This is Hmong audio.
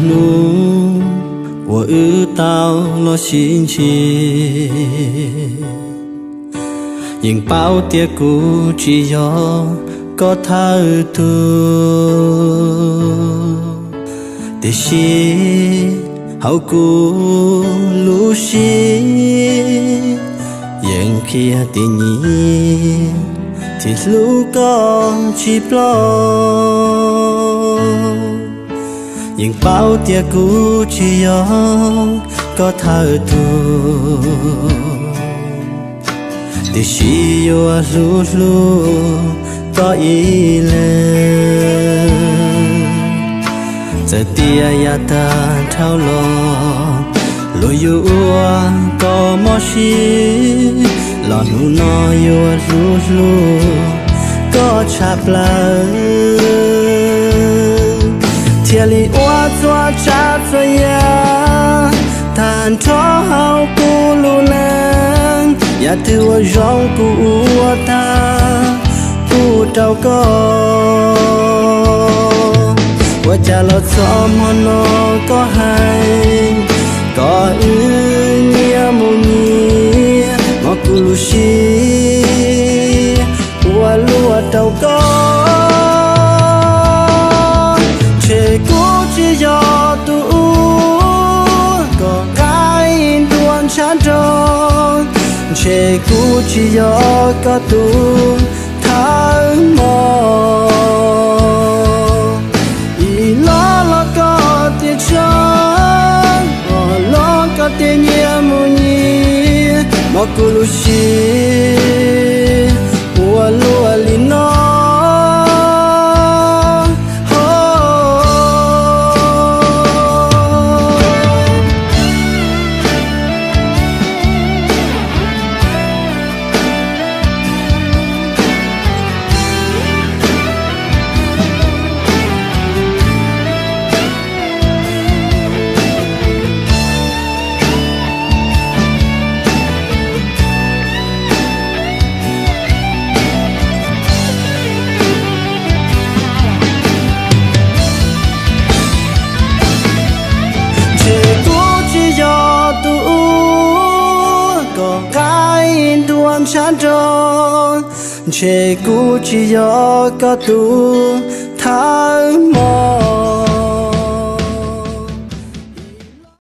Hnub uas wb tau los sib ntsib, yeej paub tias kuv tsis yog koj thawj tug, tiam sis hauv kuv lub siab yeej qhia tias nyiam thiab hlub koj tsis ploj. Yeej paub tias kuv tsis yog koj thawj tug, tiam sis yuav hlub hlub koj ib leeg. Txawm tias yav tag dhau los luag yuav ua koj mob siab, los hnub no yuav hlub hlub koj tshaj plaws, thiaj li ua txhua tsav txhua yam tag nrho hauv kuv lub neej. Yam twg uas zoo kuv ua tag kuv rau koj. Ua cas los txog hmo no koj hais kom wb nyias mus nyias, hmo kuv lub siab ua luaj rau koj. Ntshe kuv tsis yog tus uas koj nqa nruab ntshav nrog, ntshe kuv tsis yog koj tus thawj hmos. Ib los los koj tias tshua, ob los koj tias nyias mus nyias, hmo kuv lub siab ua luaj li no. Ntshe kuv tsis yog tus uas koj nqa nruab ntshav nrog, ntshe kuv tsis yog koj tus thawj hmos.